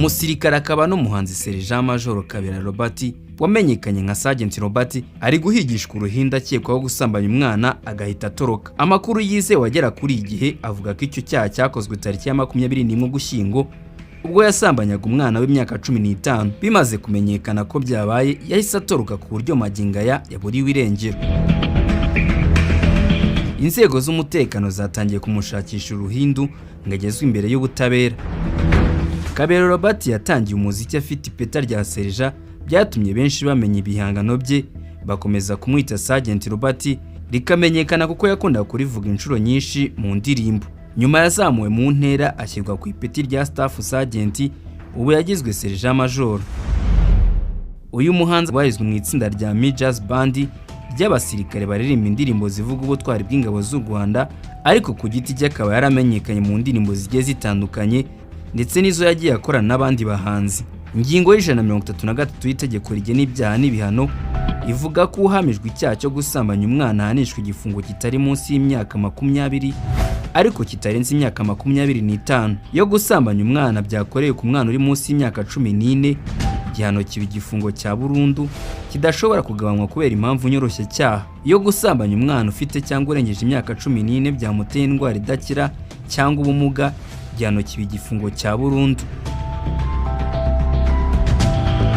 Umusirikare akaba n'umuhanzi Sergent Major Kabera Robert wamenyekanye nka Sergeant Robert ari guhigishwa uruhindu akekwaho gusambanya umwana agahita atoroka. Amakuru yizewe agera kuri iyi gihe avuga ko icyo cyaha cyakozwe tariki ya 21 Ugushyingo, ubwo yasambanyaga umwana w'imyaka 15. Bimaze kumenyekana ko byabaye, yahise atoroka ku buryo magingo aya yaburiwe irengero. Inzego z'umutekano zatangiye kumushakisha uruhindu ngo agezwe imbere y'ubutabera. Kabera Robert yatangiye umuziki afite ipeta rya serija, byatumye benshi bamenya ibihangano bye, bakomeza kumwita Sergeant Robert, rikamenyekana kuko yakundaga kurivuga inshuro nyinshi mu ndirimbo. Nyuma yazamuwe mu ntera ashyirwa ku ipeti rya Staff Sergeant, ubu yagizwe Sergeant Major. Uyu muhanzi warizwe mu itsinda rya Mi Jazz Band ry'abasirikare baririmba indirimbo zivuga ubutwari bw'ingabo z'u Rwanda, ariko ku giti cye akaba yaramenyekanye mu ndirimbo zigiye zitandukanye ndetse n'izo yagiye akorana n'abandi bahanzi. Ingingo ya 133 y'itegeko rigena ibyaha n'ibihano ivuga ko uhamijwe icyaha cyo gusambanya umwana ahanishwa igifungo kitari munsi y'imyaka 20 ariko kitarenze imyaka 25. Iyo gusambanya umwana byakorewe ku mwana uri munsi y'imyaka 14, igihano kiba igifungo cya burundu kidashobora kugabanywa kubera impamvu nyoroshyacyaha. Iyo gusambanya umwana ufite cyangwa urengeje imyaka 14 byamuteye indwara idakira cyangwa ubumuga, igihano kiba igifungo cya burundu.